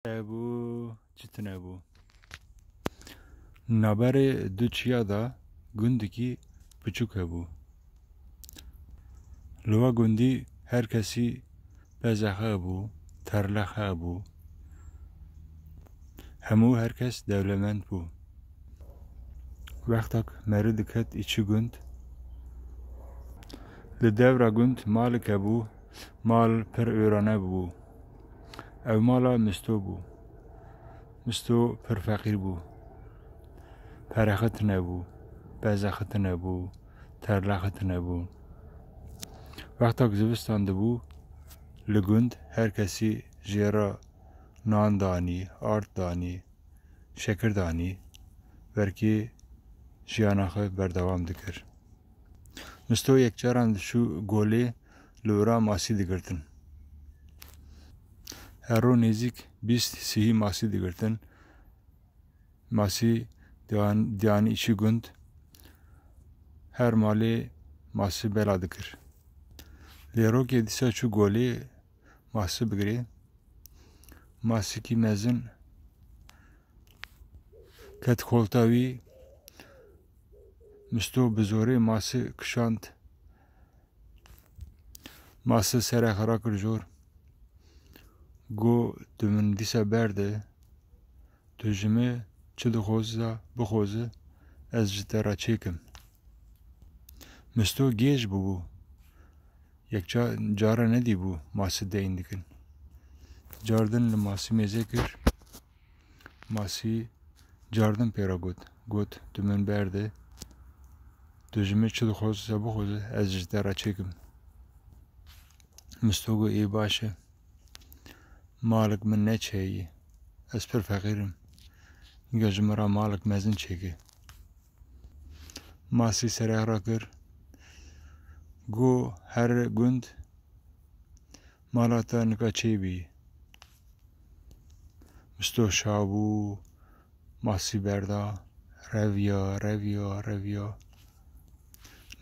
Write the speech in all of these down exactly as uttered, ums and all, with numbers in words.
Hebû, çi tune bû. Naberê du çiya de gundikî piçûk hebû. Li wa gundî her kesî pezexe hebû, terlexe hebû. Hemû her kes dewlemend bû. Wextak meri diket îçî gund, li dewra gund malik hebû, mal pir êrane bû. Ew mala Misto bû. Misto pir feqîr bû. Perexe tune bû, pezexe tune bû, terlexe tune bû. Wextak zivistan dibû, li gund her kesî jê re nan danî, ard danî, şekir danî, wekî jiyana xwe berdewam dikir. Misto yekcaran diçû golê, li wira masî digirtin. Her roj nêzîk bîst sî masî digirtin. Masî diyan-, diyanî îçî gund, her malê masî bela dikir. Lê rokê dîsa çû golê masî bigirê. Masîkî mezin ket kolta wî. Misto bi zorê masî kişand. Masî serê xwe rakir jor. Got, tu min dîsa berde. Tu ji min çi dixwaze, bixwaze, ez ji te re çêkim. Misto gêj bûbû. Yekca cara nedîbû masî deyn dikin. Cardin li masî mêze kir. Masî cardin pê re got. Got, tu min berde. Tu ji min çi dixwaze, bixwaze, ez ji te re çêkim. Misto got, ê baş e. Malik min ne çêyî. Ez pir feqîr im. Nika ji min re malik mezin çêke. Masî serê rakir. Got, her gund mala te nika çêbî. Misto şa bû, masî berda, reviya, reviya, reviya.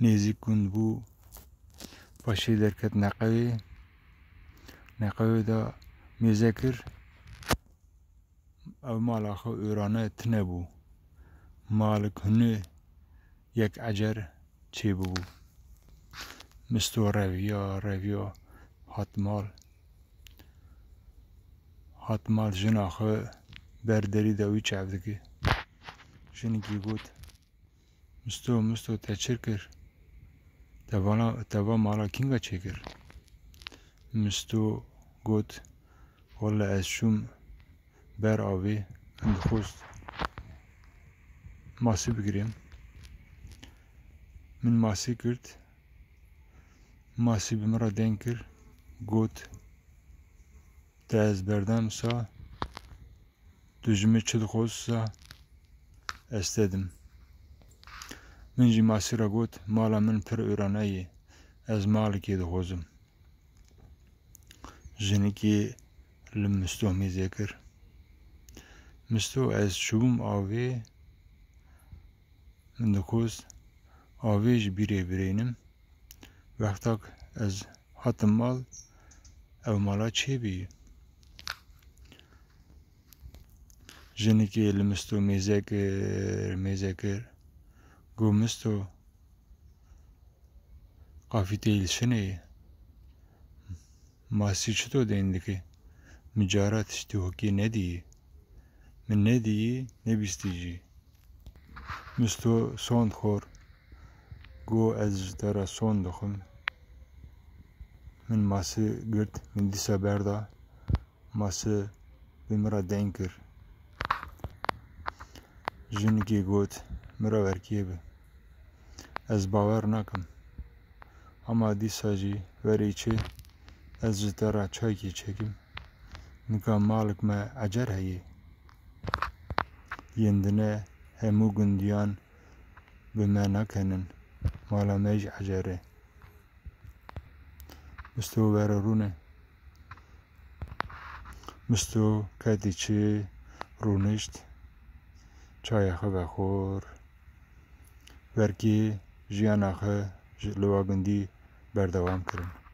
Nêzîk gund bû, paşê derket neqewê. Neqewê de mêze kir. Ew mala xwe êrane tune bû. Malik hûnê yek ecer çêbûbû. Misto reviya, reviya, hat mal. Hat mal, jina xwe ber derî de wî çav dike. Jinikî got, Misto, Misto, te çi kir? Te vana, te va mala kînga çêkir? Misto got, Wele ez çûm ber avê, min dixwest masî bigirêm. Min masî girt, masî bi min re deng kir, got, te ez berdem sa, tu ji min çi dixwazî sa, ez te dim. Min jî masî re got, mala min pir êrane ye, ez malikê dixwazim. Jinikê li Misto mêze kir. Misto, ez çûbûm avê, min dixwest avê ji bîrê birînim. Wextak ez hatim mal, ew mala çêbî. Jinikê li Misto mêze kir, mêze kir. Got, Misto, qafî tê li şinê ye. Masî çito deyn dike? Min cara tiştî hokê nedîyî. Min nedîyî, nebîstî jî. Misto sond xwar. Got, ez ji te re sond dixwim. Min masî girt, min dîsa berda. Masî bi min re deng kir. Jinikê got, min re werkê bi. Ez bawer nakim. Hema dîsa jî werê çê, ez ji te re çaykê çêkim. Nika malik me ecer heye. Yên dine hemû gundiyan bi me nakenin. Mala me jî ecer e. Misto were rûne. Misto ketî çi, rûnişt, çaya xwe vexwar. Werkê jiyana xwe ji li wa gundî berdewam kirin.